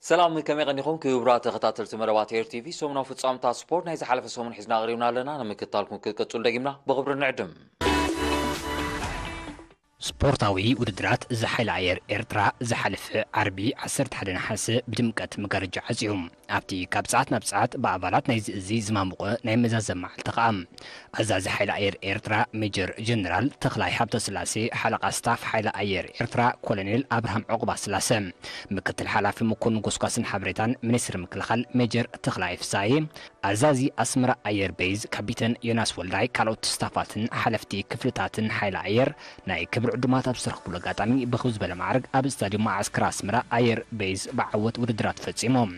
ሰላም፣ ከመይ ቀኒኹም ክቡራት ተኸታተልቲ መደባት ኤር ቲቪ? ሰሙናዊ ፍጻመታት ስፖርት ናይ ዝሓለፈ ሰሙን ሒዝና ኣቕሪብና ኣለና። ንምክትታልኩም ክትቀጽሉ ደጊምና ብኽብሪ ንዕድም። ስፖርታዊ ውድድራት እዚ ሓይሊ ኣየር ኤርትራ ዝሓለፈ ዓርቢ ዓሰርተ ሓደ ነሓሰ ብድምቀት መጋረጃ ዓጽዩ። ኣብቲ ካብ ሰዓት ናብ ሰዓት ብኣባላት ናይዚ እዚ ዝማሙቐ ናይ መዛዘሚ መዓልቲ ከኣ ኣዛዚ ሓይሊ ኣየር ኤርትራ ሜጀር ጀነራል ተኽላይ ሃብተስላሴ፣ ሓለቓ ስታፍ ሓይሊ ኣየር ኤርትራ ኮሎኔል ኣብርሃም ዑቕባስላሰ፣ ምክትል ሓላፊ መኮንን ጎስጓስን ሓበሬታን ሚኒስትሪ ምክልኻል ሜጀር ተኽላይ ፍሳዬ፣ ኣዛዚ ኣስመራ ኣየር ቤዝ ካፒተን ዮናስ ወልዳይ፣ ካልኦት ስታፋትን ሓለፍቲ ክፍልታትን ሓይሊ ኣየር ናይ ክብሪ ዕዱማት ኣብ ዝተረኽብሉ ኣጋጣሚ ብኽብ ዝበለ ማዕርግ ኣብ ስታድዮም መዓስከር ኣስመራ ኣየር ቤዝ ብዓወት ውድድራት ፈጺሞም።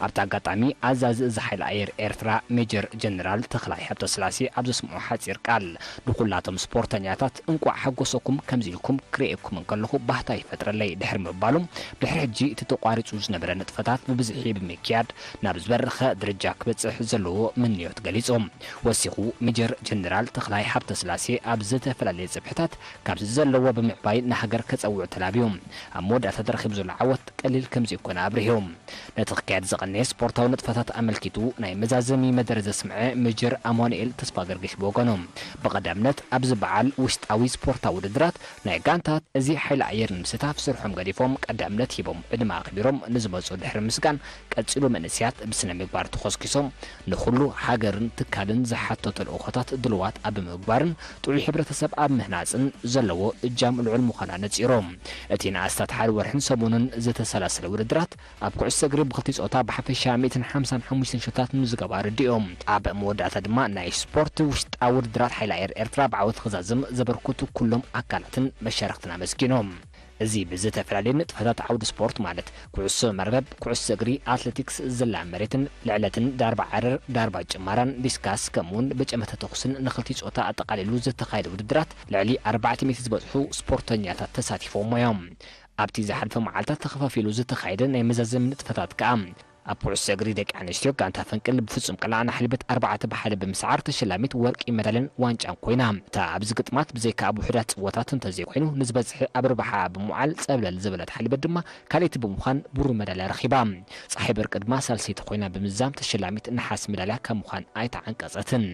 ኣብቲ ኣጋጣሚ ኣዛዚ እዚ ሓይሊ ኣየር ኤርትራ ሜጀር ጀነራል ተኽላይ ሃብተስላሴ ኣብ ዘስምዖ ሓጺር ቃል፣ ንኹላቶም ስፖርተኛታት እንቋዕ ሓጎሰኩም፣ ከምዚ ኢልኩም ክርእየኩም እንከለኹ ባህታ ይፈጥረለይ ድሕሪ ምባሉ፣ ድሕሪ ሕጂ እቲ ተቋሪጹ ዝነበረ ንጥፈታት ብብዝሒ ብምክያድ ናብ ዝበረኸ ደረጃ ክበጽሕ ዘለዎ ምንዮት ገሊጹ። ወሲኹ ሜጀር ጀነራል ተኽላይ ሃብተስላሴ ኣብ ዝተፈላለየ ጽፍሕታት ካብዚ ዘለዎ ብምዕባይ ንሃገር ከጸውዕ ተላብዩ። ኣብ መወዳእታ ተረኺቡ ዘሎ ዓወት ቀሊል ከም ዘይኮነ ኣብሪሁ። ነቲ ክካየድ ዝቐነየ ስፖርታዊ ንጥፈታት ኣመልኪቱ ናይ መዛዘሚ መደረ ዘስምዐ ሜጀር ኣማኑኤል ተስፋገርግሽ ብወገኑ፣ ብቐዳምነት ኣብዚ በዓል ውሽጣዊ ስፖርታዊ ውድድራት ናይ ጋንታት እዚ ሓይሊ ኣየር ንምስታፍ ስርሖም ገዲፎም ቀዳምነት ሂቦም ዕድመ ኣኽቢሮም ንዝመጹ ድሕሪ ምስጋን፣ ቀጺሉ መንእሰያት ብስነ ምግባር ተኾስኪሶም ንኹሉ ሃገርን ትካልን ዝሓቶ ተልእኾታት ድልዋት ኣብ ምግባርን ጥዑይ ሕብረተሰብ ኣብ ምህናጽን ዘለዎ እጃም ልዑል ምዃኑ ኣነጺሮም። እቲ ንኣስታት ሓደ ወርሕን ሰሙንን ዝተሰላሰለ ውድድራት ኣብ ኩዕሶ እግሪ ብኽልቲኡ ጾታ ብሓፈሻ ሚእትን ሓምሳን ሓሙሽተን ሸቶታት ምዝገባ ኣረዲኦም። ኣብ መወዳእታ ድማ ናይ ስፖርት ውሽጣዊ ውድድራት ሓይሊ ኣየር ኤርትራ ብዓወት ክዛዝም ዘበርክቱ ኩሎም ኣካላትን መሻርኽትን ኣመስጊኖም። እዚ ብዝተፈላለየ ንጥፈታት ዓውዲ ስፖርት ማለት ኩዕሶ መርበብ፣ ኩዕሶ እግሪ፣ ኣትሌቲክስ፣ ዝላ መሬትን ልዕለትን፣ ዳርባ ዓረር፣ ዳርባ ጭማራን ዲስካስ ከምኡውን ብጨመተ ተኹስን ንኽልቲኡ ጾታ ኣጠቓሊሉ ዝተኻየደ ውድድራት ልዕሊ ኣርባዕተ ሚእቲ ዝበጽሑ ስፖርተኛታት ተሳቲፎሞ እዮም። ኣብቲ ዝሓለፈ መዓልታት ተኸፋፊሉ ዝተኻየደ ናይ መዛዘሚ ንጥፈታት ከኣ ኣብ ኩዕሶ እግሪ ደቂ ኣንስትዮ ጋንታ ፈንቅል ብፍጹም ቅልዓን ኣሕሊበት ኣርባዕተ ብሓደ ብምስዓር ተሸላሚት ወርቂ መዳልያን ዋንጫን ኮይና። እታ ኣብዚ ግጥማት ብዘይካ ኣብ ውሑዳት ጽወታት እንተዘይኮይኑ ንዝበዝሐ ኣብ ረብሓኣ ብምውዓል ጸብለል ዝበለት ኣሕሊበት ድማ ካልኣይቲ ብምዃን ብሩር መዳልያ ረኺባ። ጸሓይ በርቂ ድማ ሳልሰይቲ ኮይና ብምዝዛም ተሸላሚት ነሓስ መዳልያ ካብ ምዃን ኣይተዓንቀጸትን።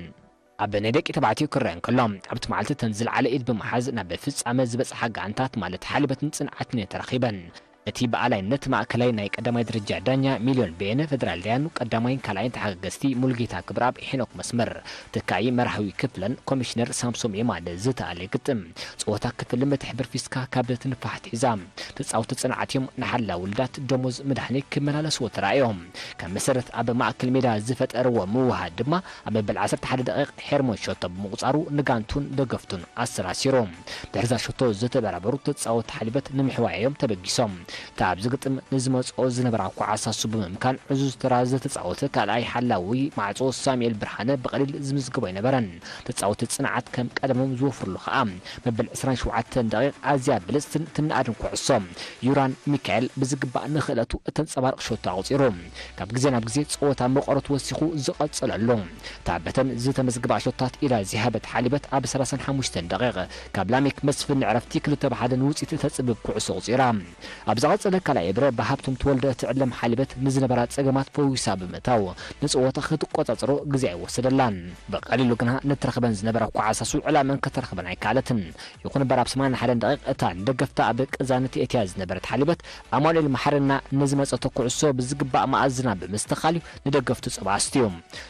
ኣብ ናይ ደቂ ተባዕትዮ ክረአ እንከሎ፣ ኣብቲ መዓልቲ እተን ዝለዓለ ኢድ ብምሓዝ ናብ ፍጻመ ዝበጽሓ ጋንታት ማለት ሓሊበትን ጽንዓትን እየን ተራኺበን። እቲ ብኣላይነት ማእከላይ ናይ ቀዳማይ ደረጃ ዳኛ ሚልዮን በየነ፣ ፌደራል ዳያኑ ቀዳማይን ካልኣይን ተሓጋገዝቲ ሙሉጌታ ክብረኣብ፣ ሄኖክ መስመር፣ ተካኢ መርሃዊ ክፍለን ኮሚሽነር ሳምሶም የማነ ዝተኣለየ ግጥም። ጸወታ ክፍልም እቲ ሕብር ፊስካ ካብ ትንፋሕ ኣትሒዛ። ተጻወቲ ጽንዓት እዮም ንሓላ ውልዳት ደሞዝ መድሃኒት ክመላለስዎ ተራእዮም። ከም መሰረት ኣብ ማእከል ሜዳ ዝፈጠርዎ ምውሃድ ድማ ኣብ መበል ዓሰርተ ሓደ ደቂቕ ሄርሞን ሸቶ ብምቑጻሩ ንጋንቱን ደገፍቱን ኣሰራሲሩ። ድሕሪ እዛ ሸቶ ዝተበራበሩ ተጻወቲ ሓሊበት ንምሕዋይ እዮም ተበጊሶም። እታ ኣብዚ ግጥም ንዝመጽኦ ዝነበራ ኳዕሳሱ ብምምካን ዕዙዝ ተራ ዝተጻወተ ካልኣይ ሓላዊ ማዕጾ ሳሙኤል ብርሃነ ብቐሊል ዝምዝግቦ ኣይነበረን። ተጻወቲ ጽንዓት ከም ቀደሞም ዝወፍርሉ ከኣ መበል ዕስራን ሸውዓተን ደቂቕ ኣዝያ ብልጽትን ትንኣድን ኩዕሶ ዩራን ሚካኤል ብዝግባእ ንኽእለቱ እተንጸባርቕ ሸቶ ኣቑጺሩ። ካብ ግዜ ናብ ግዜ ጸወታ መቐረቱ ወሲኹ ዝቐጸለሉ። እታ በተን ዝተመዝግባ ሸቶታት ኢዳ ዝሃበት ሓሊበት ኣብ ሰላሳን ሓሙሽተን ደቂቕ ካብ ላሜክ መስፍን ንዕረፍቲ ክልተ ብሓደ ንውጽኢት እተጽብብ ኩዕሶ ኣቑጺራ። ኣብ ዝቐጸለ ካልኣይ እብረ ብሃብቶም ተወልደ እትዕለም ሓሊበት ንዝነበራ ጸገማት ፈዊሳ ብምእታው ንጸወታ ክትቆጻጸሮ ግዜ ኣይወሰደላን። ብቐሊሉ ግና ንትረኽበን ዝነበራ ኳዕሳሱ ዕላመን ከተረኽበን ኣይከኣለትን። ይኹን እምበር ኣብ ሰማንያን ሓደን ደቂቕ እታ ንደገፍታ ኣብ ቅዛነት የእትያ ዝነበረት ሓሊበት ኣማኑኤል መሓረና ንዝመጸቶ ኩዕሶ ብዝግባእ መኣዝና ብምስትኻል እዩ ንደገፍቱ ጸባ ኣስትዩ።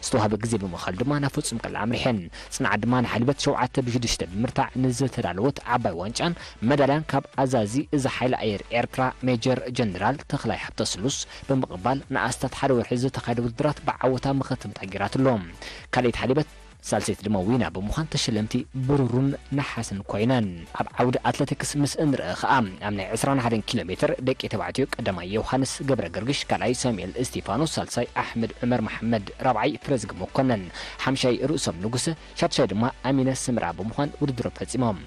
ዝተዋህበ ግዜ ብምኻል ድማ ናብ ፍጹም ቅልዓ ኣምሪሐን። ጽንዓት ድማ ንሓሊበት ሸውዓተ ብሽዱሽተ ብምርታዕ ንዝተዳለወት ዓባይ ዋንጫን መዳልያን ካብ ኣዛዚ እዚ ሓይሊ ኣየር ኤርትራ ሜጀር ጀነራል ተኽላይ ሃብተስሉስ ብምቕባል ንኣስታት ሓደ ወርሒ ዝተኻየደ ውድድራት ብዓወታ መኸተምታ ገይራትሎ። ካልኣይቲ ሓሊበት ሳልሰይቲ ድማ ዊና ብምዃን ተሸለምቲ ብሩሩን ነሓስን ኮይነን። ኣብ ዓውዲ ኣትሌቲክስ ምስ እንርኢ ኸኣ ኣብ ናይ ዕስራን ሓደን ኪሎ ሜትር ደቂ ተባዕትዮ ቀዳማይ ዮሃንስ ገብረ ገርግሽ፣ ካልኣይ ሳሙኤል እስቲፋኖስ፣ ሳልሳይ ኣሕመድ ዑመር መሓመድ፣ ራብዓይ ፍረዝጊ መኮነን፣ ሓምሻይ ርእሶም ንጉሰ፣ ሻድሻይ ድማ ኣሚነ ስምራ ብምዃን ውድድሮም ፈጺሞም።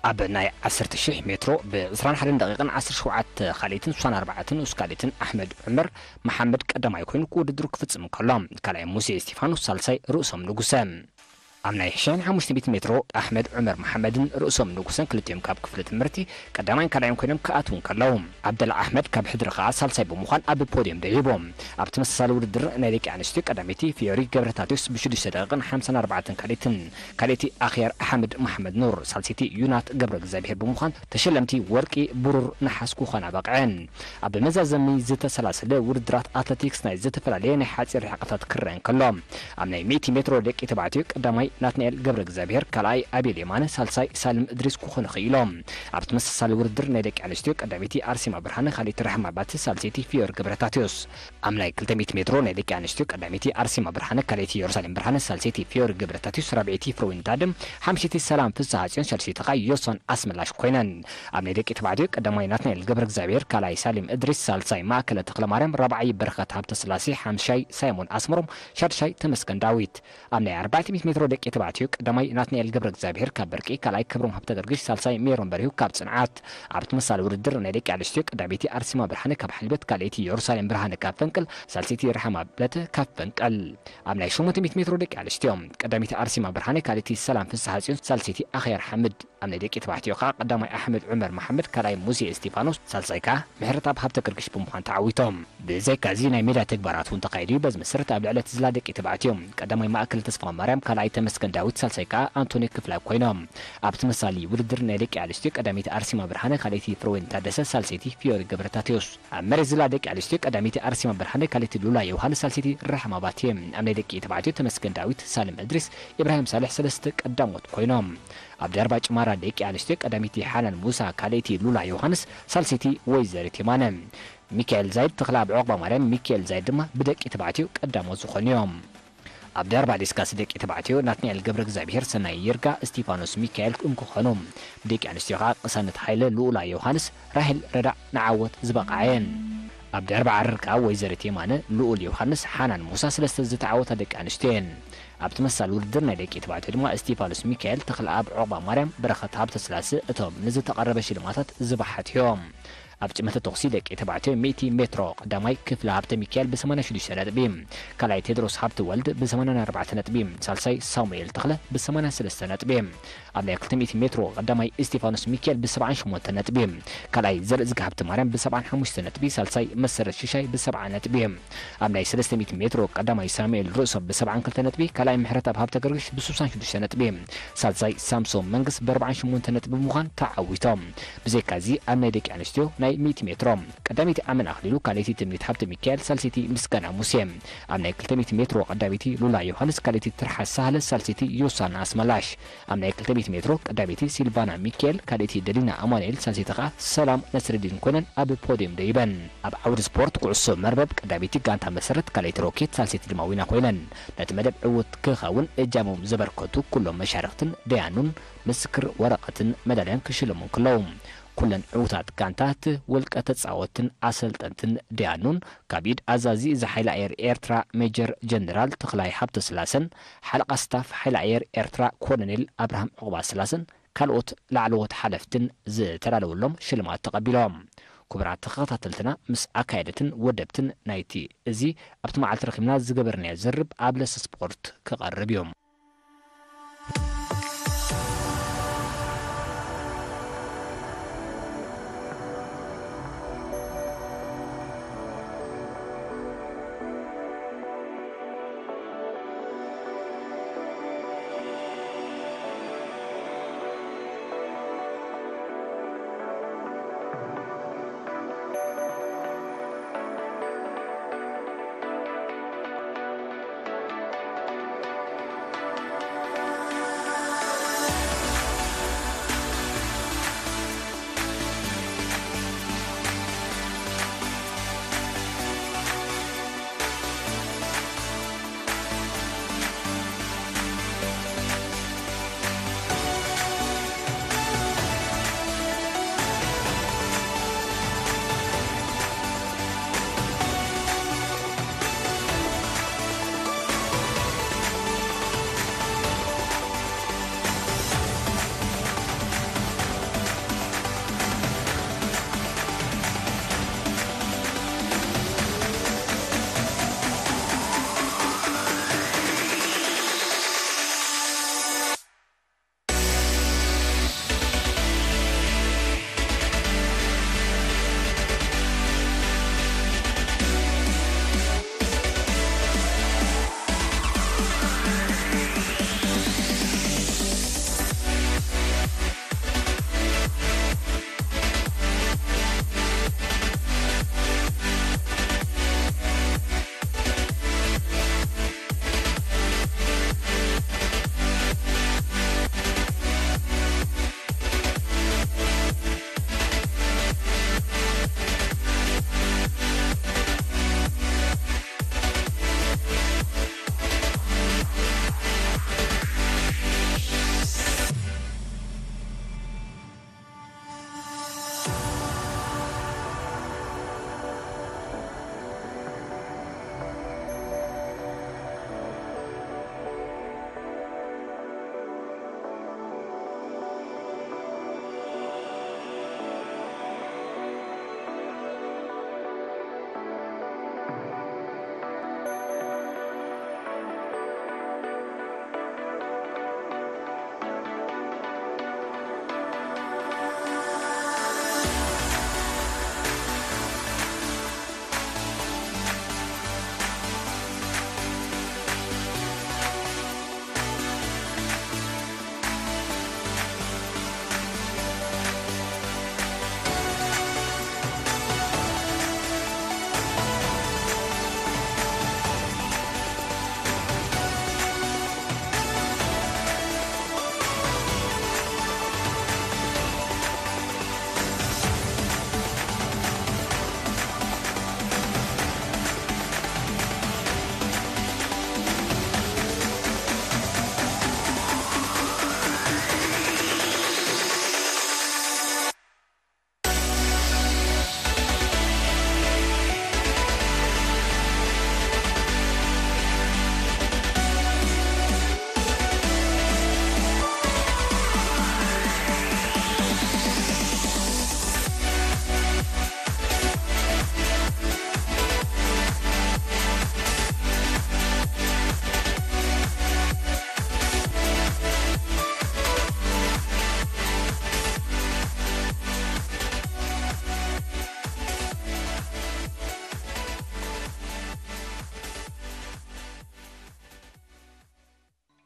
ኣብ ናይ ዓሰርተ ሽሕ ሜትሮ ብ ዕስራን ሓደን ደቂቕን ዓሰርተ ሸውዓተ ካልኢትን ስሳን ኣርባዕተን ንኡስ ካልኢትን ኣሕመድ ዑመር መሓመድ ቀዳማይ ኮይኑ ክውድድሩ ክፍጽም እንከሎ፣ ካልኣይ ሙሴ እስቲፋኖስ፣ ሳልሳይ ርእሶም ንጉሰ። ኣብ ናይ ሺሕን ሓሙሽተ ሚእትን ሜትሮ ኣሕመድ ዑመር መሓመድን ርእሶም ንጉሰን ክልቲኦም ካብ ክፍሊ ትምህርቲ ቀዳማይን ካልኣይን ኮይኖም ክኣትዉ እንከለዉ፣ ዓብደላ ኣሕመድ ካብ ሕድሪ ከኣ ሳልሳይ ብምዃን ኣብ ፖድዮም ደይቦም። ኣብ ተመሳሳሊ ውድድር ናይ ደቂ ኣንስትዮ ቀዳመይቲ ፊዮሪ ገብረታቴዎስ ብሽዱሽተ ደቂቕን ሓምሳን ኣርባዕተን ካልኢትን ካልኣይቲ ኣኽያር ሓምድ መሓመድ ኑር፣ ሳልሰይቲ ዩናት ገብረ እግዚኣብሄር ብምዃን ተሸለምቲ ወርቂ፣ ብሩር፣ ነሓስ ክኾና በቕዐን። ኣብ መዛዘሚ ዝተሰላሰለ ውድድራት ኣትለቲክስ ናይ ዝተፈላለየ ናይ ሓጺር ርሕቀታት ክረአ እንከሎ፣ ኣብ ናይ ሚእቲ ሜትሮ ደቂ ተባዕትዮ ቀዳማይ ናትናኤል ገብረ እግዚኣብሄር፣ ካልኣይ ኣቤል የማነ፣ ሳልሳይ ሳልም እድሪስ ክኾኑ ክኢሎም። ኣብ ተመሳሳሊ ውድድር ናይ ደቂ ኣንስትዮ ቀዳመይቲ ኣርሴማ ብርሃነ፣ ካልኣይቲ ራሕማ ባቲ፣ ሳልሰይቲ ፊዮሪ ገብረታቴዎስ። ኣብ ናይ ክልተ ሚእቲ ሜትሮ ናይ ደቂ ኣንስትዮ ቀዳመይቲ ኣርሴማ ብርሃነ፣ ካልኣይቲ ኢየሩሳሌም ብርሃነ፣ ሳልሰይቲ ፊዮሪ ገብረታቴዎስ፣ ራብዐይቲ ፍሮዊን ዳድም፣ ሓምሸይቲ ሰላም ፍስሓጽዮን፣ ሻድሸይቲ ኸኣ ዮሶን ኣስመላሽ ኮይነን። ኣብ ናይ ደቂ ተባዕትዮ ቀዳማይ ናትናኤል ገብረ እግዚኣብሔር፣ ካልኣይ ሳሊም እድሪስ፣ ሳልሳይ ማእከለ ተኽለ ማርያም፣ ራብዓይ በረኸት ሃብተስላሴ፣ ሓምሻይ ሳይሞን ኣስመሮም፣ ሻድሻይ ተመስገን ዳዊት። ኣብ ናይ ኣርባዕተ ሚእቲ ሜትሮ ደቂ ተባዕትዮ ቀዳማይ ናትናኤል ገብረ እግዚኣብሔር ካብ በርቂ፣ ካልኣይ ክብሮም ሃብተገርግሽ፣ ሳልሳይ ሜሮን በሪሁ ካብ ጽንዓት። ኣብ ተመሳሳሊ ውድድር ናይ ደቂ ኣንስትዮ ቀዳመይቲ ኣርሴማ ብርሃነ ካብ ሓልበት፣ ካልኣይቲ ኢየሩሳሌም ብርሃነ ካብ ፈንቅል፣ ሳልሰይቲ ርሓማ ብለተ ካብ ፈንቅል። ኣብ ናይ ሸሞንተ ሚእቲ ሜትሮ ደቂ ኣንስትዮ ቀዳመይቲ ኣርሴማ ብርሃነ፣ ካልኣይቲ ሰላም ፍስሓጽዮን፣ ሳልሰይቲ ኣኽያር ሓምድ። ኣብ ናይ ደቂ ተባዕትዮ ከኣ ቀዳማይ ኣሕመድ ዑመር መሓመድ፣ ካልኣይ ሙሴ እስቲፋኖስ፣ ሳልሳይ ከኣ ምሕረተኣብ ሃብተገርግሽ ብምዃን ተዓዊቶም። ብዘይካዚ ናይ ሜዳ ተግባራት እውን ተኻይዱ እዩ። በዚ መሰረት ኣብ ልዕሊ እቲ ዝላ ደቂ ተባዕትዮ ቀዳማይ ማእከል ተስፋማርያም፣ ካልኣይ ተመስገን ዳዊት፣ ሳልሳይ ከኣ ኣንቶኒ ክፍላይ ኮይኖም። ኣብ ተመሳሳሊ ውድድር ናይ ደቂ ኣንስትዮ ቀዳመይቲ ኣርሴማ ብርሃነ፣ ካልኣይቲ ፍሮዌን ታደሰ፣ ሳልሰይቲ ፊዮሪ ገብረታቴዎስ። ኣብ መሬት ዝላ ደቂ ኣንስትዮ ቀዳመይቲ ኣርሴማ ብርሃነ፣ ካልኣይቲ ሉላ ዮሃንስ፣ ሳልሰይቲ ራሕማ ባቴ። ኣብ ናይ ደቂ ተባዕትዮ ተመስገን ዳዊት፣ ሳልም እድሪስ፣ ኢብራሂም ሳልሕ ሰለስተ ቀዳሞት ኮይኖም። ኣብ ደርባ ጭማራ ደቂ ኣንስትዮ ቀዳመይቲ ሓናን ሙሳ፣ ካልኣይቲ ሉላ ዮሃንስ፣ ሳልሰይቲ ወይዘሪት የማነ። ሚካኤል ዛይድ፣ ተኽለኣብ ዑቕባ ማርያም፣ ሚካኤል ዛይድ ድማ ብደቂ ተባዕትዮ ቀዳሞት ዝኾኑ እዮም። ኣብ ደርባ ዲስካስ ደቂ ተባዕትዮ ናትናኤል ገብረ እግዚኣብሔር፣ ሰናይ ይርጋ፣ እስቲፋኖስ ሚካኤል እንክኾኑ፣ ብደቂ ኣንስትዮ ኸኣ ቅሳነት ሃይለ፣ ልኡላ ዮሃንስ፣ ራሄል ረዳዕ ንዓወት ዝበቕዓ እየን። ኣብ ደርባ ዓረር ከኣ ወይዘሪት የማነ፣ ልኡል ዮሃንስ፣ ሓናን ሙሳ ሰለስተ ዝተዓወታ ደቂ ኣንስትዮ እየን። ኣብ ተመሳሳሊ ውድድር ናይ ደቂ ተባዕትዮ ድማ እስቲፋኖስ ሚካኤል፣ ተኽለኣብ ዑቕባ ማርያም፣ በረኸት ሃብተስላሰ እቶም ንዝተቐረበ ሽልማታት ዝበሓቱ እዮም። ኣብ ጭመተ ተኹሲ ደቂ ተባዕትዮ ሚእቲ ሜትሮ ቀዳማይ ክፍለ ሃብተ ሚካኤል ብ ሰማንያ ሽዱሽተ ነጥቢ፣ ካልኣይ ቴድሮስ ሃብተ ወልድ ብ ሰማንያን ኣርባዕተ ነጥቢ፣ ሳልሳይ ሳሙኤል ተኽለ ብ ሰማንያን ሰለስተ ነጥቢ። ኣብ ናይ ክልተ ሚእቲ ሜትሮ ቀዳማይ እስቲፋኖስ ሚካኤል ብ ሰብዓን ሸሞንተ ነጥቢ፣ ካልኣይ ዘርእዝጊ ሃብተ ማርያም ብ ሰብዓን ሓሙሽተ ነጥቢ፣ ሳልሳይ መሰረት ሽሻይ ብ ሰብዓ ነጥቢ። ኣብ ናይ ሰለስተ ሚእቲ ሜትሮ ቀዳማይ ሳሙኤል ርእሶም ብ ሰብዓን ክልተ ነጥቢ፣ ካልኣይ ምሕረተኣብ ሃብተ ገርግሽ ብ ስሳን ሽዱሽተ ነጥቢ፣ ሳልሳይ ሳምሶን መንግስ ብ ኣርባዓን ሸሞንተ ነጥቢ ብምዃን ተዓዊቶም። ብዘይካዚ ኣብ ናይ ደቂ ኣንስትዮ ናይ ሚእቲ ሜትሮ ቀዳመይቲ ኣመን ኣኽሊሉ፣ ካልኣይቲ ትምኒት ሃብተ ሚካኤል፣ ሳልሰይቲ ምስጋና ሙሴ። ኣብ ናይ ክልተ ሚእቲ ሜትሮ ቀዳመይቲ ሉላ ዮሃንስ፣ ካልኣይቲ ትርሓስ ሳህለ፣ ሳልሰይቲ ዮሳና ኣስመላሽ። ኣብ ናይ ክልተ ሚእቲ ሜትሮ ቀዳመይቲ ሲልቫና ሚካኤል፣ ካልኣይቲ ደሊና ኣማኑኤል፣ ሳልሰይቲ ኸኣ ሰላም ነስረዲን ኮይነን ኣብ ፖድዮም ደይበን። ኣብ ዓውዲ ስፖርት ኩዕሶ መርበብ ቀዳመይቲ ጋንታ መሰረት፣ ካልኣይቲ ሮኬት፣ ሳልሰይቲ ድማ ዊና ኮይነን ነቲ መደብ ዕዉት ክኸውን እጃሞም ዘበርከቱ ኩሎም መሻርኽትን ደያኑን ምስክር ወረቐትን መዳልያን ክሽለሙ እንከለዉ፣ ኩለን ዕዉታት ጋንታት ውልቀ ተጻወትን ኣሰልጠንትን ደያኑን ካብ ኢድ ኣዛዚ እዚ ሓይሊ ኣየር ኤርትራ ሜጀር ጀነራል ተኽላይ ሃብተስላሰን ሓለቓ ስታፍ ሓይሊ ኣየር ኤርትራ ኮሎኔል ኣብርሃም ዑቕባስላሰን ካልኦት ላዕለዎት ሓለፍትን ዝተዳለወሎም ሽልማት ተቐቢሎም። ክቡራት ተኸታተልትና፣ ምስ ኣካየደትን ወደብትን ናይቲ እዚ ኣብቲ መዓልቲ ረኺብና ዝገበርናዮ ዝርርብ ኣብ ለሰ ስፖርት ክቐርብ እዩ።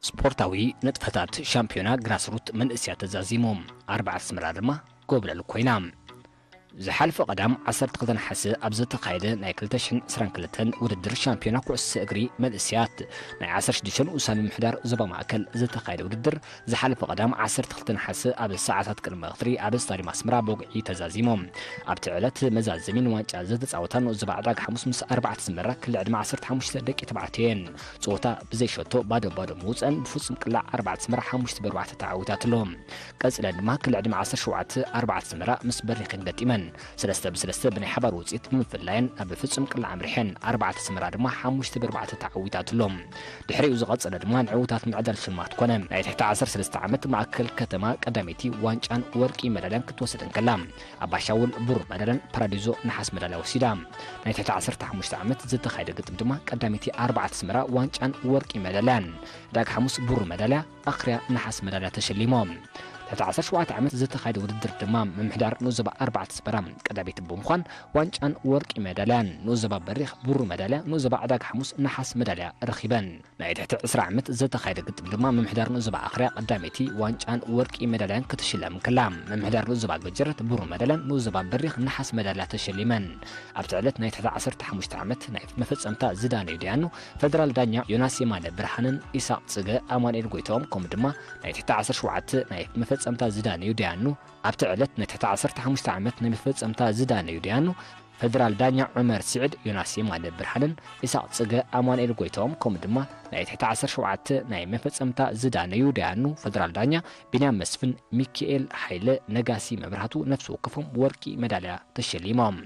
ስፖርታዊ ንጥፈታት ሻምፒዮና ግራስሩት መንእስያት ተዛዚሙ፣ ኣርባዕተ ኣስመራ ድማ ጎብለል ኮይና። ዝሓለፈ ቀዳም ዓሰርተ ክልተ ነሓሰ ኣብ ዝተኻየደ ናይ ክልተ ሽሕን ዕስራን ክልተን ውድድር ሻምፒዮና ኩዕሶ እግሪ መንእስያት ናይ ዓሰርተ ሽዱሽተ ንኡሳን ምምሕዳር ዞባ ማእከል ዝተኻየደ ውድድር ዝሓለፈ ቀዳም ዓሰርተ ክልተ ነሓሰ ኣብ ሰዓታት ቅድሚ ቀትሪ ኣብ ስታድዮም ኣስመራ ብወግዒ ተዛዚሙ። ኣብቲ ዕለት መዛዘሚ ንዋንጫ ዝተጻወታ ንኡስ ዞባ ዕዳጋ ሓሙስ ምስ ኣርባዕተ ኣስመራ ክልተ ዕድመ ዓሰርተ ሓሙሽተ ደቂ ተባዕትዮ እየን። ጸወታ ብዘይ ሸቶ ባዶ ባዶ ምውጸን ብፍጹም ቅላዕ ኣርባዕተ ኣስመራ ሓሙሽተ ብኣርባዕተ ተዓዊታትሉ። ቀጺለን ድማ ክልተ ዕድመ ዓሰርተ ሸውዓተ ኣርባዕተ ኣስመራ ምስ በሪኽን ገጢመን ሰለስተ ብሰለስተ ብናይ ሓባር ውጽኢት ብምፍላየን ናብ ፍጹም ቅላዕ ኣምሪሐን ኣርባዕተ ኣስመራ ድማ ሓሙሽተ ብኣርባዕተ ተዓዊታትሉ። ድሕሪኡ ዝቐጸለ ድማ ንዕዉታት ምዕዳል ሽልማት ኮነ። ናይ ትሕቲ ዓሰርተ ሰለስተ ዓመት ማእከል ከተማ ቀዳመይቲ ዋንጫን ወርቂ መዳልያን ክትወስድ እንከላ፣ ኣባሻውል ብሩር መዳልያን ፓራዲዞ ነሓስ መዳልያ ወሲዳ። ናይ ትሕቲ ዓሰርተ ሓሙሽተ ዓመት ዝተኻየደ ግጥም ድማ ቀዳመይቲ ኣርባዕተ ኣስመራ ዋንጫን ወርቂ መዳልያን፣ ዕዳጋ ሓሙስ ብሩር መዳልያ፣ ኣኽርያ ነሓስ መዳልያ ተሸሊሞም። ትሕቲ ዓሰርተ ሸውዓተ ዓመት ዝተኻየደ ውድድር ድማ ምምሕዳር ንኡስ ዞባ ኣርባዕተ ኣስመራ ቀዳመይቲ ብምዃን ዋንጫን ወርቂ መዳልያን፣ ንኡስ ዞባ በሪኽ ብሩር መዳልያ፣ ንኡስ ዞባ ዕዳጋ ሓሙስ ነሓስ መዳልያ ረኺበን። ናይ ትሕቲ ዕስራ ዓመት ዝተኻየደ ግጥም ድማ ምምሕዳር ንኡስ ዞባ ኣኽርያ ቀዳመይቲ ዋንጫን ወርቂ መዳልያን ክትሽለም እንከላ፣ ምምሕዳር ንኡስ ዞባ ገጀረት ብሩር መዳልያን ንኡስ ዞባ በሪኽ ነሓስ መዳልያ ተሸሊመን። ኣብቲ ዕለት ናይ ትሕቲ ዓሰርተ ሓሙሽተ ዓመት ናይ መፈጸምታ ዝዳነዩ ደያኑ ፈደራል ዳኛ ዮናስ የማነ ብርሃንን ኢሳቕ ጽገ ኣማኑኤል ጎይትኦም፣ ከምኡ ድማ ናይ ትሕቲ ዓሰርተ ሸውዓተ ናይ መፈጸምታ ዝዳነዩ ደያኑ ኣብቲ ዕለት ናይ ትሕቲ ዓሰርተ ሓሙሽተ ዓመት ናይ መፈጸምታ ዝዳነዩ ደያኑ ፈደራል ዳኛ ዑመር ስዒድ፣ ዮናስ የማነ ብርሃንን ኢሳቕ ጽገ ኣማኑኤል ጎይትኦም፣ ከምኡ ድማ ናይ ትሕቲ ዓሰርተ ሸውዓተ ናይ መፈጸምታ ዝዳነዩ ደያኑ ፈደራል ዳኛ ቢንያም መስፍን፣ ሚኪኤል ሃይለ፣ ነጋሲ መብራህቱ ነፍሲ ወከፎም ወርቂ መዳልያ ተሸሊሞም።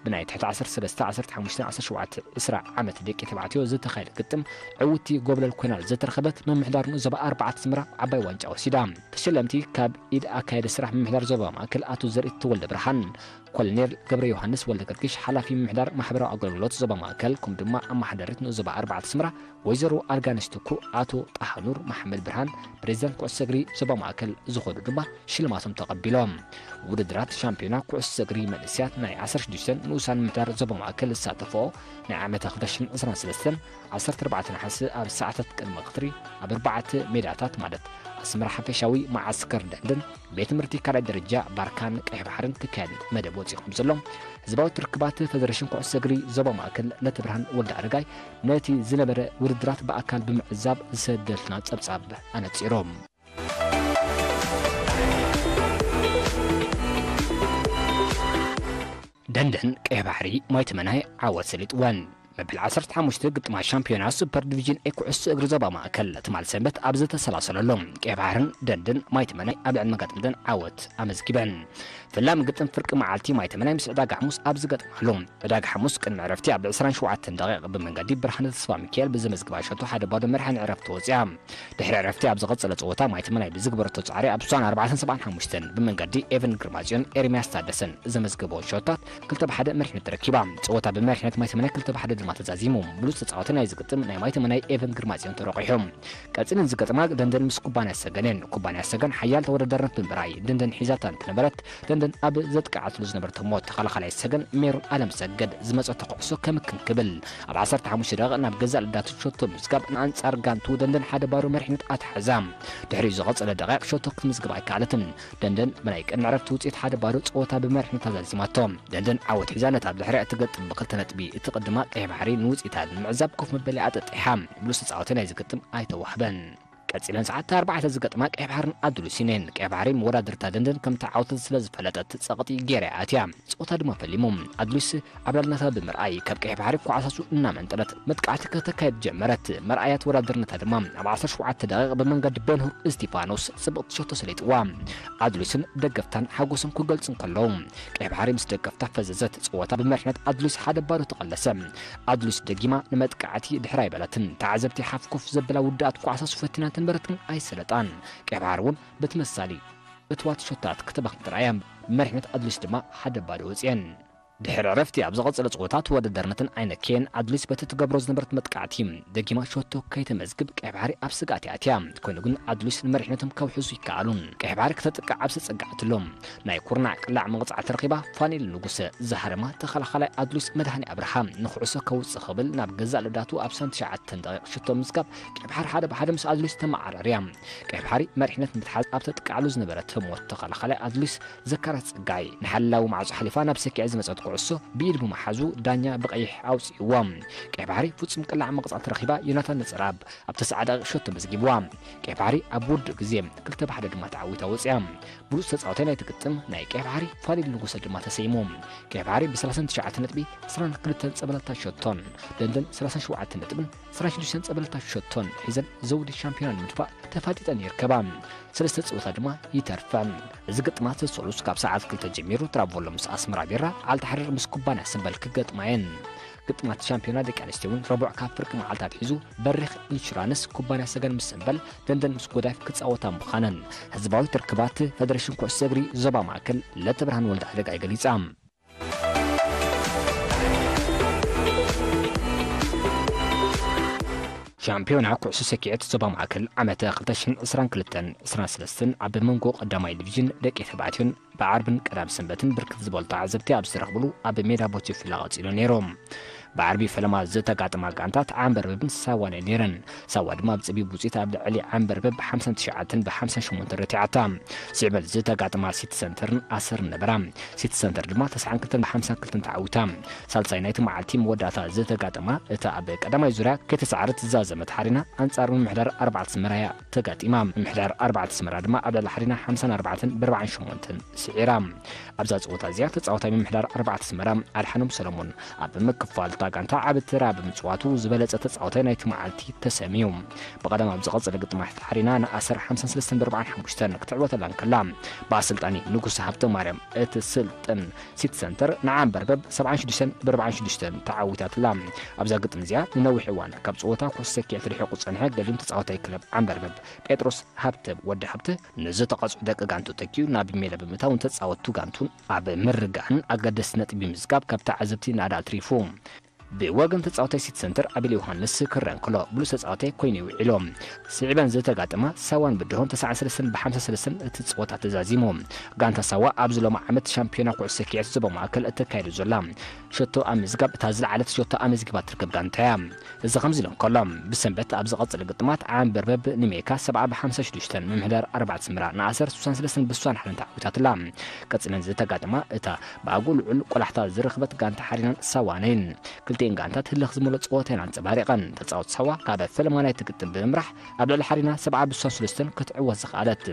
ብናይ ትሕቲ ዓሰርተ ሰለስተ፣ ዓሰርተ ሓሙሽተ፣ ዓሰርተ ሸውዓተ፣ ዕስራ ዓመት ደቂ ተባዕትዮ ዝተኻየደ ግጥም ዕውቲ ጎብለል ኮይና ዝተረኸበት ምምሕዳር ንኡስ ዞባ ኣርባዕተ ኣስመራ ዓባይ ዋንጫ ወሲዳ። ተሸለምቲ ካብ ኢድ ኣካየዲ ስራሕ ምምሕዳር ዞባ ማእከል ኣቶ ዘርኢ ተወልደ ብርሃን፣ ኮሎኔል ገብረ ዮሃንስ ወልደ ገርግሽ ሓላፊ ምምሕዳር ማሕበራዊ ኣገልግሎት ዞባ ማእከል፣ ከምኡ ድማ ኣመሓዳሪት ንኡስ ዞባ ኣርባዕተ ኣስመራ ወይዘሮ ኣልጋነሽ ትኩእ፣ ኣቶ ጣሃኑር መሓመድ ብርሃን ፕሬዚዳንት ኩዕሶ እግሪ ዞባ ማእከል ዝኾኑ ድማ ሽልማቶም ተቐቢሎም። ውድድራት ሻምፒዮና ኩዕሶ እግሪ መንእስያት ናይ ዓሰርተ ሽዱሽተ ንኡሳን ምምሕዳር ዞባ ማእከል ዝሳተፍኦ ናይ ዓመተ ክልተ ሽሕን ዕስራን ሰለስተን ዓሰርተ ኣርባዕተ ነሓሰ ኣብ ሰዓታት ቅድሚ ቀትሪ ኣብ ኣርባዕተ ሜዳታት ማለት ኣስመራ ሓፈሻዊ መዓስከር ደንደን፣ ቤት ትምህርቲ ካልኣይ ደረጃ ባርካን ቀይሕ ባሕርን ክካየድ መደብ ወፂኡ ከም ዘሎ ህዝባዊ ትርክባት ፌደሬሽን ኩዕሶ እግሪ ዞባ ማእከል ለተብርሃን ወልደ ኣረጋይ ነቲ ዝነበረ ውድድራት ብኣካል ብምዕዛብ ዝሰደልና ጸብጻብ ኣነጺሩ። ደንደን ቀይሕ ባሕሪ ማይ ተመናይ ዓወት ሰሊጥወን። መበል ዓሰርተ ሓሙሽተ ግጥማት ሻምፒዮና ሱፐር ዲቪዥን ኤ ኩዕሶ እግሪ ዞባ ማእከል ትማል ሰንበት ኣብ ዝተሰላሰለሉ፣ ቀይሕ ባሕርን ደንደን ማይ ተመናይ ኣብ ልዕሊ መጋጥምተን ዓወት ኣመዝጊበን። ፈላሚ ግጥም ፍርቂ መዓልቲ ማይ ተመናይ ምስ ዕዳጋ ሓሙስ ኣብ ዝገጥማሉ፣ ዕዳጋ ሓሙስ ቅድሚ ዕረፍቲ ኣብ ዕስራን ሸውዓተን ደቂቕ ብመንገዲ ብርሃነ ተስፋ ሚካኤል ብዘመዝግባ ሸቶ ሓደ ባዶ መሪሓ ንዕረፍቲ ወፂኣ። ድሕሪ ዕረፍቲ ኣብ ዝቐጸለ ጸወታ ማይ ተመናይ ብዝግበረቶ ጻዕሪ ኣብ ስሳን ኣርባዕተን ሰብዓን ሓሙሽተን ብመንገዲ ኤቨን ግርማጽዮን ኤርሚያስ ታደሰን ዘመዝገበዎን ሸቶታት ክልተ ብሓደ መሪሕነት ተረኪባ። ጸወታ ብመሪሕነት ማይ ተመናይ ክልተ ብሓደ ድማ ተዛዚሙ። ብሉጽ ተጻዋቲ ናይዚ ግጥም ናይ ማይ ተመናይ ኤቨን ግርማጽዮን ተረቂሑ። ቀጺለን ዝገጠማ ደንደን ምስ ኩባንያ ሰገን እየን። ኩባንያ ሰገን ሓያል ተወዳዳርነት ብምርኣይ ደንደን ሒዛታ እንትነበረት፣ ደንደን ኣብ ዘጥቅዓትሉ ዝነበረት እሞ ተኸላኻላይ ሰገን ሜሮን ኣለምሰገድ ዝመጸቶ ኩዕሶ ከምክን ክብል ኣብ ዓሰርተ ሓሙሽተ ደቂቕ ናብ ገዛእ ልዳቱ ሸቶ ምዝጋብ ንኣንጻር ጋንቱ ደንደን ሓደ ባዶ መሪሕነት ኣትሓዛ። ድሕሪኡ ዝቐጸለ ደቂቕ ሸቶ ክትምዝግብ ኣይከኣለትን። ደንደን ብናይ ቅድሚ ዕረፍቲ ውጽኢት ሓደ ባዶ ጸወታ ብመሪሕነት ኣዛዚማቶ። ደንደን ዓወት ሒዛ ነታ ብድሕሪኣ እትገጥም ብክልተ ነጥቢ እትቕድማ ቀይሕ ባሕሪ ንውጽኢታ ንምዕዛብ ኮፍ መበሊ ኣጠጢሓ። ብሉጽ ተጻዋቲ ናይዚ ግጥም ኣይተዋህበን። ቀጺለን ሰዓት ኣርባዕተ ዝገጥማ ቀይሕ ባሕርን ኣዱሊስን እየን። ቀይሕ ባሕሪ መወዳድርታ ደንደን ከምቲ ዓወት ስለ ዝፈለጠት ጸቕጢ ገይራ እያ ኣትያ። ጸወታ ድማ ፈሊሙ። ኣዱሊስ ኣብ ላልናታ ብምርኣይ ካብ ቀይሕ ባሕሪ ኳዕሳሱ እናመንጠለት መጥቃዕቲ ከተካየድ ጀመረት። መርኣያ ተወዳዳርነታ ድማ ኣብ ዓሰርተ ሸውዓተ ደቂቕ ብመንገዲ ቤንሁር እስቲፋኖስ ጽብቕቲ ሸቶ ሰሊጥዋ። ኣዱሊስን ደገፍታን ሓጎሶም ክገልጹ እንከለዉ፣ ቀይሕ ባሕሪ ምስ ደገፍታ ፈዘዘት። ጸወታ ብመሪሕነት ኣዱሊስ ሓደ ባዶ ተቐለሰ። ኣዱሊስ ደጊማ ንመጥቃዕቲ ድሕር ኣይበለትን። ተዓዘብቲ ሓፍ ኮፍ ዘበላ ውድኣት ኳዕሳሱ ፈቲና እንተንበረት ግን ኣይሰለጣን። ቀይሕ ባሕሪ እውን በቲ መሳሊ እትዋት ሸቶታት ክተባኽን ጥራይ እያ። መሪሕነት ኣዱሊስ ድማ ሓደ ባዶ ወጽየን። ድሕሪ ዕረፍቲ ኣብ ዝቐጸለ ጸወታ ተወዳዳርነተን ኣይነከየን። ኣድሊስ በቲ ትገብሮ ዝነበረት መጥቃዕቲ ደጊማ ሸቶ ከይተመዝግብ ቀይ ባሕሪ ኣብ ስግኣት እያ ኣትያ። ኮይኑ ግን ኣድሊስ ንመሪሕነቶም ከውሕሱ ይከኣሉን። ቀይ ባሕሪ ክተጥቅዕ ኣብ ዝተጸግዓትሎም ናይ ኩርናዕ ቅላዕ መቕጻዕቲ ረኺባ ፋኒል ንጉሰ ዝሃረማ ተኸላኻላይ ኣድሊስ መድሃኒ ኣብርሃ ንኩዕሶ ከውጽእ ክብል ናብ ገዛእ ልዳቱ ኣብ ሰብዓን ትሽዓተን ደቂቕ ሸቶ ምዝጋብ ቀይ ባሕሪ ሓደ ብሓደ ምስ ኣድሊስ ተመዓራርያ። ቀይ ባሕሪ መሪሕነት ምትሓዝ ኣብ ተጥቅዓሉ ዝነበረት ህሞት ተኸላኻላይ ኣድሊስ ዘካርያስ ጸጋይ ንሓላዊ ማዕጾ ሓሊፋ ናብ ሰኪዐ ዝመጸት ኩዕሶ ብኢድ ብምሓዙ ዳኛ ብቐይሕ ኣውጺእዎ። ቀይ ባሕሪ ፍጹም ቅላዕ መቕጻዕቲ ረኺባ ዮናታን ነጸራብ ኣብ ተስዓ ደቂቕ ሸቶ መዝጊብዋ። ቀይ ባሕሪ ኣብ ውዱእ ግዜ ክልተ ብሓደ ድማ ተዓዊታ ወጺኣ። ብሉጽ ተጻዋታይ ናይቲ ግጥም ናይ ቀይ ባሕሪ ፋሊል ንጉሰ ድማ ተሰይሙ። ቀይ ባሕሪ ብ ሰላሳን ትሽዓተን ነጥቢ ዕስራን ክልተን ጸብለልታ ሸቶን ደንደን ሰላሳን ሸውዓተን ነጥብን ዕስራን ሽዱሽተን ጸብለልታ ሸቶን ሒዘን ዘውዲ ሻምፒዮና ንምድፋእ ተፋጢጠን ይርከባ። ሰለስተ ጸወታ ድማ ይተርፈን። እዚ ግጥማት ሰሉስ ካብ ሰዓት ክልተ ጀሚሩ ትራቮሎ ምስ ኣስመራ ቢራ፣ ዓልታ ሓሪር ምስ ኩባንያ ሰምበል ክገጥማ እየን። ግጥማት ሻምፒዮና ደቂ ኣንስትዮ እውን ረቡዕ ካብ ፍርቂ መዓልቲ ኣትሒዙ በሪኽ ኢንሹራንስ፣ ኩባንያ ሰገን ምስ ሰምበል፣ ደንደን ምስ ጎዳይፍ ክጻወታ ምዃነን ህዝባዊት ርክባት ፈደሬሽን ኩዕሶ እግሪ ዞባ ማእከል ለተብርሃን ወልደ ኣረጋይ ገሊጻ። ሻምፒዮና ኩዕሶ ሰኪዐት ዞባ ማእከል ዓመተ ክልተ ሽሕን ዕስራን ክልተን ዕስራን ሰለስተን ኣብ መንጎ ቀዳማይ ዲቪዥን ደቂ ተባዕትዮን ብዓርብን ቀዳም ሰንበትን ብርክት ዝበሉ ተዓዘብቲ ኣብ ዝተረኽብሉ ኣብ ሜዳ ቦቲፊላ ቀጺሉ ነይሩ። ብዓርቢ ፈለማ ዝተጋጠማ ጋንታት ዓንበርበብን ሳዋን እየን ነይረን። ሳዋ ድማ ብጸቢብ ውጽኢት ኣብ ልዕሊ ዓንበርበብ ብ ሓምሳን ትሽዓተን ብ ሓምሳን ሸሞንተን ረቲዓታ። ስዕበን ዝተጋጠማ ሲቲ ሰንተርን ኣሰርን ነበራ። ሲቲ ሰንተር ድማ ተስዓን ክልተን ብ ሓምሳን ክልተን ተዓዊታ። ሳልሳይ ናይቲ መዓልቲ መወዳእታ ዝተጋጠማ እታ ኣብ ቀዳማይ ዙርያ ከይተሰዓረት ዝዛዘመት ሓሪና ኣንጻር ምምሕዳር ኣርባዕተ ኣስመራ እያ ተጋጢማ። ምምሕዳር ኣርባዕተ ኣስመራ ድማ ኣብ ልዕሊ ሓሪና ሓምሳን ኣርባዕተን ብ ኣርባዓን ሸሞንተን ስዒራ። ኣብዛ ጸወታ እዚኣ ተጻዋታይ ምምሕዳር ኣርባዕተ ኣስመራ ኣድሓኖም ሰለሞን ኣብ ምክፋል እታ ጋንታ ዓቢ ተራ ብምጽዋቱ ዝበለጸ ተጻዋታይ ናይቲ መዓልቲ ተሰምዩ። ብቐደም ኣብ ዝቐጸለ ግጥማት ሓሪና ንኣሰር ሓምሳን ሰለስተን ብ ኣርባዓን ሓሙሽተን ክትዕወተላ እንከላ፣ ብኣሰልጣኒ ንጉሰ ሃብተማርያም እትስልጥን ሲቲ ሰንተር ንዓንበርበብ ሰብዓን ሽዱሽተን ብ ኣርባዓን ሽዱሽተን ተዓዊታትላ። ኣብዛ ግጥም እዚኣ ንነዊሕ እዋን ካብ ጸወታ ኩዕሶ ሰኪዐት ርሒቑ ዝጸንሐ ገዲም ተጻዋታይ ክለብ ዓንበርበብ ጴጥሮስ ሃብተ ወዲ ሃብተ ንዝተቐጽዑ ደቂ ጋንቱ ተኪኡ ናብ ሜዳ ብምእታውን ተጻወትቱ ጋንቱን ኣብ ምርግጋእን ኣገደስቲ ነጥቢ ምዝጋብ ካብ ተዓዘብቲ ናዳ ኣትሪፉ። ብወገን ተጻዋታይ ሲቲ ሰንተር ኣቤል ዮሃንስ ክረአ እንከሎ ብሉጽ ተጻዋታይ ኮይኑ ውዒሉ። ስዒበን ዝተጋጠማ ሳዋን ብድሆን ተስዓን ሰለስተን ብ ሓምሳን ሰለስተን እቲ ጸወታ ተዛዚሙ። ጋንታ ሳዋ ኣብዚ ሎሚ ዓመት ሻምፒዮና ኩዕሶ ሰኪዐት ዞባ ማእከል እተካይዶ ዘላ ሸቶ ኣብ ምዝጋብ እታ ዝለዓለት ሸቶ ኣመዝጊባ ትርከብ ጋንታ እያ። እዚ ከምዚ ኢሉ እንከሎ፣ ብሰንበት ኣብ ዝቐጽል ግጥማት ዓንበርበብ ንሜካ ሰብዓ ብ ሓምሳ ሽዱሽተን፣ ምምሕዳር ኣርባዕተ ኣስመራ ንኣሰር ስሳን ሰለስተን ብ ስሳን ሓደን ተዓዊታትላ። ቀጺለን ዝተጋጠማ እታ ብኣግኡ ልዑል ቆላሕታ ዝረኽበት ጋንታ ሓሪናን ሳዋን እየን። ክልቲኤን ጋንታት ህልኽ ዝመልኦ ጸወታ እየን ኣንጸባሪቐን። ተጻወትቲ ሳዋ ካብ ፈለማ ናይቲ ግጥም ብምምራሕ ኣብ ልዕሊ ሓሪና ሰብዓ ብ ስሳን ሰለስተን ክትዕወት ዝኸኣለት።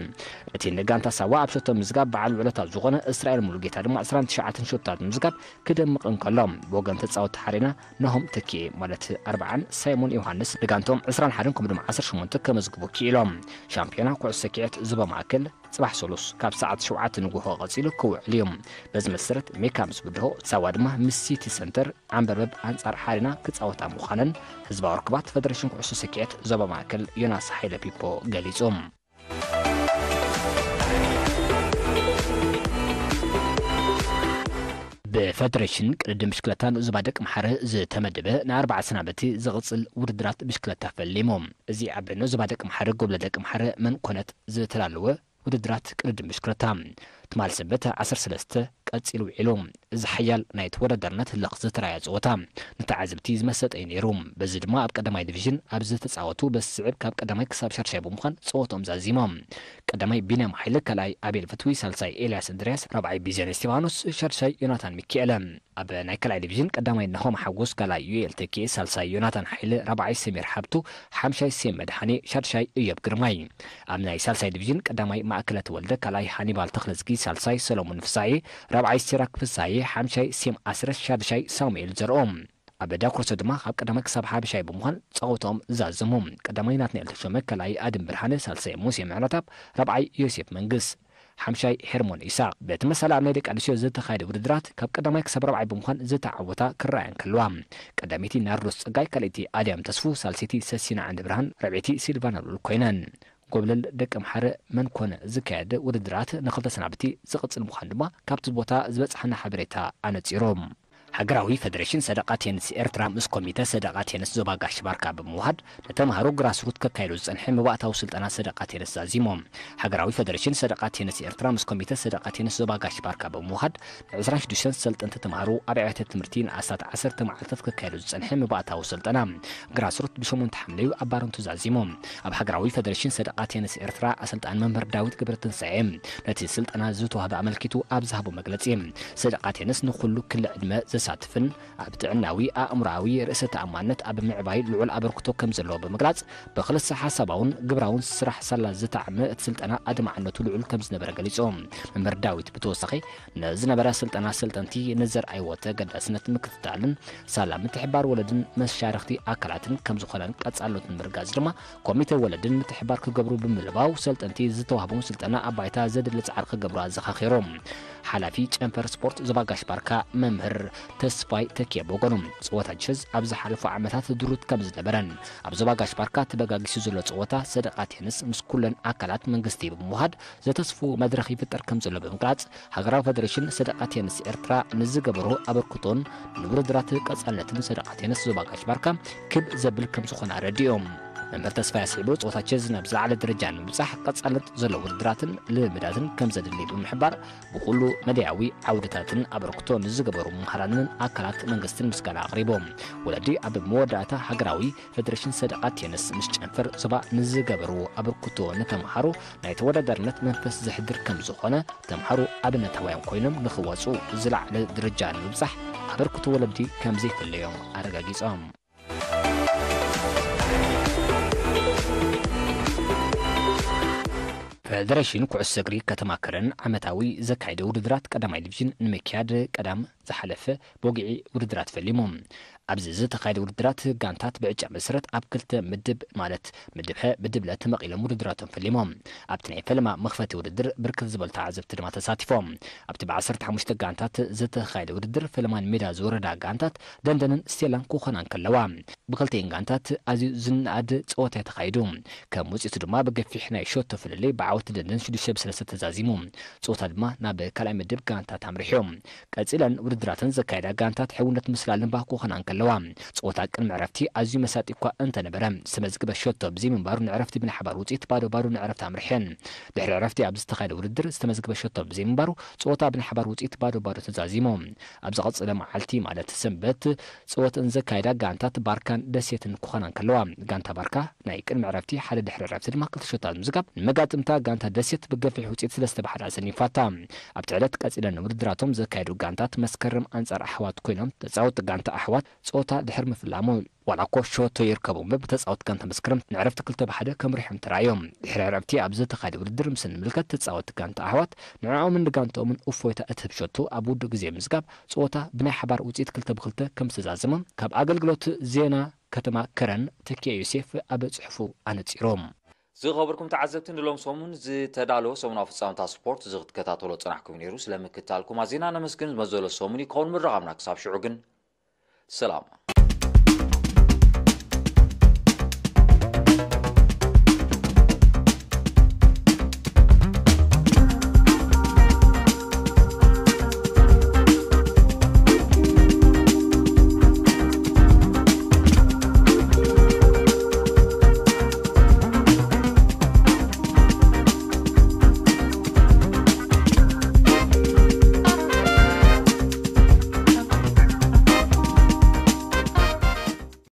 እቲ ንጋንታ ሳዋ ኣብ ሸቶ ምዝጋብ በዓል ውዕለታ ዝኾነ እስራኤል ሙሉጌታ ድማ ዕስራን ትሽዓተን ሸቶታት ምዝጋብ ክደምቕ እንከሎ፣ ብወገን ተጻወትቲ ሓሪና ናሆም ተኪኤ ማለት ኣርባዓን ሳይሞን ዮሃንስ ንጋንቶም ዕስራን ሓደን ከምኡ ድማ ዓሰርተ ሸሞንተ ከመዝግቡ ክኢሎም። ሻምፒዮና ኩዕሶ ሰኪዐት ዞባ ማእከል ጽባሕ ሰሉስ ካብ ሰዓት ሸውዓተ ንግሆ ቀጺሉ ክውዕል እዩ። በዚ መሰረት ሜካ ምስ ብድሆ፣ ሳዋ ድማ ምስ ሲቲ ሰንተር፣ ዓንበርበብ ኣንጻር ሓሪና ክጻወታ ምዃነን ህዝባዊ ርክባት ፈደሬሽን ኩዕሶ ሰኪዐት ዞባ ማእከል ዮናስ ሓይለ ፒፖ ገሊጹ። ብፈደሬሽን ቅድድም ብሽክለታን ዞባ ደቂ ምሓረ ዝተመደበ ንኣርባዕተ ሰናበቲ ዝቕጽል ውድድራት ብሽክለታ ፈሊሙ። እዚ ኣብ ኖ ዞባ ደቂ ምሓረ ጎብለ ደቂ ምሓረ መን ኮነት ዝተላለወ ውድድራት ቅድድም ብሽክለታ ትማል ሰንበት ዓሰርተ ሰለስተ ቀጺሉ ውዒሉ። እዚ ሓያል ናይ ተወዳዳርነት ህልኽ ዝተራእየ ጸወታ ንተዓዘብቲ ዝመሰጠ እዩ ነይሩ። በዚ ድማ ኣብ ቀዳማይ ዲቪዥን ኣብ ዝተጻወቱ በስዕብ ካብ ቀዳማይ ክሳብ ሻድሻይ ብምዃን ጸወትኦም ዛዚሞም። ቀዳማይ ቢንያም ሓይለ፣ ካልኣይ ኣቤል ፍትዊ፣ ሳልሳይ ኤልያስ እንድርያስ፣ ራብዓይ ቢዜን እስቲፋኖስ፣ ሻድሻይ ዮናታን ሚኪኤለ። ኣብ ናይ ካልኣይ ዲቪዥን ቀዳማይ ናሆም ሓጎስ፣ ካልኣይ ዩኤል ተኪኤ፣ ሳልሳይ ዮናታን ሓይለ፣ ራብዓይ ሰሚር ሓብቱ፣ ሓምሻይ ሴም መድሓኔ፣ ሻድሻይ እዮብ ግርማይ። ኣብ ናይ ሳልሳይ ዲቪዥን ቀዳማይ ማእከለ ተወልደ፣ ካልኣይ ሃኒባል ተኽለዝጊ፣ ሳልሳይ ሰሎሞን ፍሳዬ፣ ራብዓይ ሲራክ ፍሳዬ፣ ሓምሻይ ሴም ኣስረስ፣ ሻድሻይ ሳሙኤል ዘርኦም። ኣብ ዳኩርሶ ድማ ካብ ቀዳማይ ክሳብ ሓምሻይ ብምዃን ጸወትኦም ዛዘሙ። ቀዳማይ ናትናኤል ተሾመ፣ ካልኣይ ኣድም ብርሃነ፣ ሳልሳይ ሙሴ ምሕረታብ፣ ራብዓይ ዮሴፍ መንግስ፣ ሓምሻይ ሄርሞን ኢሳቕ። ብተመሳሳሊ ኣብ ናይ ደቂ ኣንስትዮ ዝተኻየደ ውድድራት ካብ ቀዳማይ ክሳብ ራብዓይ ብምዃን ዝተዓወታ ክረኣያ እንከለዋ፣ ቀዳመይቲ ናርዶስ ጸጋይ፣ ካልኣይቲ ኣድያም ተስፉ፣ ሳልሰይቲ ሰሲና ዓንደ ብርሃን፣ ራብዐይቲ ሲልቫና ሉል ኮይነን። ጎብለል ደቂ ኣምሓረ መን ኮነ ዝካየድ ውድድራት ንክልተ ሰናብቲ ዝቕጽል ምዃኑ ድማ ካብቲ ቦታ ዝበጽሓና ሓበሬታ ኣነጺሩ። ሃገራዊ ፈደሬሽን ሰደቓ ቴኒስ ኤርትራ ምስ ኮሚተ ሰደቓ ቴኒስ ዞባ ጋሽ ባርካ ብምውሃድ፣ ንተምሃሮ ግራስሩት ከካይዶ ዝጸንሐ መባእታዊ ስልጠና ሰደቓ ቴኒስ ዛዚሞም። ሃገራዊ ፈደሬሽን ሰደቓ ቴኒስ ኤርትራ ምስ ኮሚተ ሰደቓ ቴኒስ ዞባ ጋሽ ባርካ ብምውሃድ፣ ን ዕስራን ሽዱሽተን ሰልጠንቲ ተምሃሮ ኣብ ኣብያተ ትምህርቲ ንኣስታት ዓሰርተ መዓልታት ከካይዶ ዝጸንሐ መባእታዊ ስልጠና ግራስሩት ብሸሞንተ ሓምለዩ ኣብ ባረንቱ ዛዚሞም። ኣብ ሃገራዊ ፈደሬሽን ሰደቓ ቴኒስ ኤርትራ ኣሰልጣኒ መምህር ዳዊት ገብረትንሳኤ ነቲ ስልጠና ዝተዋህበ ኣመልኪቱ ኣብ ዝሃቦ መግለጺ፣ ሰደቓ ቴኒስ ንኹሉ ክሊ ዕድመ ዘሳትፍን ኣብ ጥዕናዊ፣ ኣእምሮኣዊ፣ ርእሰ ተኣማንነት ኣብ ምዕባይ ልዑል ኣበርክቶ ከም ዘለዎ ብምግላጽ፣ ብክልሰ ሓሳባውን ግብራውን ስራሕ ሳላ ዝተዓመ እቲ ስልጠና ኣድማዕነቱ ልዑል ከም ዝነበረ ገሊጹ። መምህር ዳዊት ብተወሳኺ ንዝነበረ ስልጠና ሰልጠንቲ ንዘርኣይዎ ተገዳስነት ምክትታልን ሳላ ምትሕባር ወለድን መሻርኽቲ ኣካላትን ከም ዝኾነን ቀጻልነቱ ንምርጋጽ ድማ ኮሚተ ወለድን ምትሕባር ክገብሩ ብምልባው ሰልጠንቲ ዝተዋህቦም ስልጠና ኣብ ባይታ ዘድሊ ጻዕሪ ክገብሩ ኣዘኻኺሮም። ሓላፊ ጨንፈር ስፖርት ዞባ ጋሽ ባርካ መምህር ተስፋይ ተኪኤ ብወገኑ፣ ጸወታ ቸዝ ኣብ ዝሓለፉ ዓመታት ድሩት ከም ዝነበረን ኣብ ዞባ ጋሽ ባርካ ተበጋጊሱ ዘሎ ጸወታ ሰደቓ ቴንስ ምስ ኩለን ኣካላት መንግስቲ ብምውሃድ ዘተስፉ መድረኽ ይፍጠር ከም ዘሎ ብምግላጽ፣ ሃገራዊ ፈደሬሽን ሰደቓ ቴንስ ኤርትራ ንዝገበሮ ኣበርክቶን ንውድድራት ቀጻልነትን ሰደቓ ቴንስ ዞባ ጋሽ ባርካ ክብ ዘብል ከም ዝኾነ ኣረዲኦም። መምህር ተስፋይ ኣስዒቡ፣ ጸወታ ቸዝ ናብ ዝለዓለ ደረጃ ንምብጻሕ ቀጻልነት ዘለዎ ውድድራትን ልምምዳትን ከም ዘድሊ ብምሕባር፣ ብኹሉ መዳያዊ ዓውድታትን ኣበርክቶ ንዝገበሩ መምህራንን ኣካላት መንግስትን ምስጋና ኣቕሪቦም። ወለዲ ኣብ መወዳእታ ሃገራዊ ፈደሬሽን ሰደቓ ቴንስ ምስ ጨንፈር ዞባ ንዝገበርዎ ኣበርክቶ ንተምሃሮ ናይ ተወዳዳርነት መንፈስ ዘሕድር ከም ዝኾነ፣ ተምሃሮ ኣብነታውያን ኮይኖም ንኽወጹ ዝለዓለ ደረጃ ንምብጻሕ ኣበርክቶ ወለዲ ከም ዘይፍለዮም ኣረጋጊጾም። ፈደሬሽን ኩዕሶ እግሪ ከተማ ከረን ዓመታዊ ዘካየደ ውድድራት ቀዳማይ ዲቪዥን ንምክያድ ቀዳም ዝሓለፈ ቦግዒ ውድድራት ፈሊሙ። ኣብዚ ዝተኻየደ ውድድራት ጋንታት ብዕጫ መሰረት ኣብ ክልተ ምድብ ማለት ምድብ ሀ፣ ምድብ ለ ተመቒሎም ውድድራቶም ፈሊሞም። ኣብቲ ናይ ፈለማ መኽፈቲ ውድድር ብርክት ዝበሉ ተዓዘብቲ ድማ ተሳቲፎም። ኣብቲ ብዓሰርተ ሓሙሽተ ጋንታት ዝተኻየደ ውድድር ፈለማን ሜዳ ዝወረዳ ጋንታት ደንደንን ስቴላን ክኾና እንከለዋ፣ ብክልቲኤን ጋንታት ኣዝዩ ዝነኣድ ጸወታ እዩ ተኻይዱ። ከም ውጽኢቱ ድማ ብገፊሕ ናይ ሸቶ ፍልልይ ብዓወት ደንደን ሽዱሽተ ብሰለስተ ተዛዚሙ። ጸወታ ድማ ናብ ካልኣይ ምድብ ጋንታት ኣምሪሑ። ቀጺለን ውድድራተን ዘካየዳ ጋንታት ሕውነት ምስ ላልንባ ክኾና እንከለዋ፣ ጸወታ ቅድሚ ዕረፍቲ ኣዝዩ መሳጢ እኳ እንተነበረ፣ ዝተመዝግበ ሸቶ ብዘይምንባሩ ንዕረፍቲ ብናይ ሓባር ውጽኢት ባዶ ባዶ ንዕረፍቲ ኣምሪሐን። ድሕሪ ዕረፍቲ ኣብ ዝተኻየደ ውድድር ዝተመዝግበ ሸቶ ብዘይምንባሩ፣ ጸወታ ብናይ ሓባር ውጽኢት ባዶ ባዶ ተዛዚሙ። ኣብ ዝቐጸለ መዓልቲ ማለት ሰንበት፣ ጸወተን ዘካየዳ ጋንታት ባርካን ደሴትን ክኾና እንከለዋ፣ ጋንታ ባርካ ናይ ቅድሚ ዕረፍቲ ሓደ ድሕሪ ዕረፍቲ ድማ ክልተ ሸቶታት ምዝጋብ ንመጋጥምታ ጋንታ ደሴት ብገፊሕ ውጽኢት ሰለስተ ብሓደ ኣሰኒፋታ። ኣብቲ ዕለት ቀጺለን ውድድራቶም ዘካየዱ ጋንታት መስከረም ኣንጻር ኣሕዋት ኮይኖም፣ ተጻወትቲ ጋንታ ኣሕዋት ጸወታ ድሕሪ ምፍላሙ ዋላ እኮ ሸቶ ይርከቡ እምበር ብተጻወትቲ ጋንታ መስከረም ንዕረፍቲ ክልተ ብሓደ ከምሪሖም ተራእዮም። ድሕሪ ዕረፍቲ ኣብ ዝተኻየደ ውድድር ምስ እንምልከት ተጻወትቲ ጋንታ ኣሕዋት ንዕኦምን ንጋንትኦምን እፎይታ እትህብ ሸቶ ኣብ ውዱእ ግዜ ምዝጋብ ጸወታ ብናይ ሓባር ውጽኢት ክልተ ብክልተ ከም ዝተዛዘመ ካብ ኣገልግሎት ዜና ከተማ ከረን ተኪኤ ዮሴፍ ኣብ ጽሑፉ ኣነጺሮም። ዝኸበርኩም ተዓዘብቲ፣ ንሎም ሰሙን ዝተዳለወ ሰሙናዊ ፍጻመታት ስፖርት እዚ ክትከታተሎ ጸናሕኩም ነይሩ። ስለምክትታልኩም ኣዚና ነመስግን። መዘሎ ሰሙን ይከውን ምርቓብና። ክሳብ ሽዑ ግን ሰላም።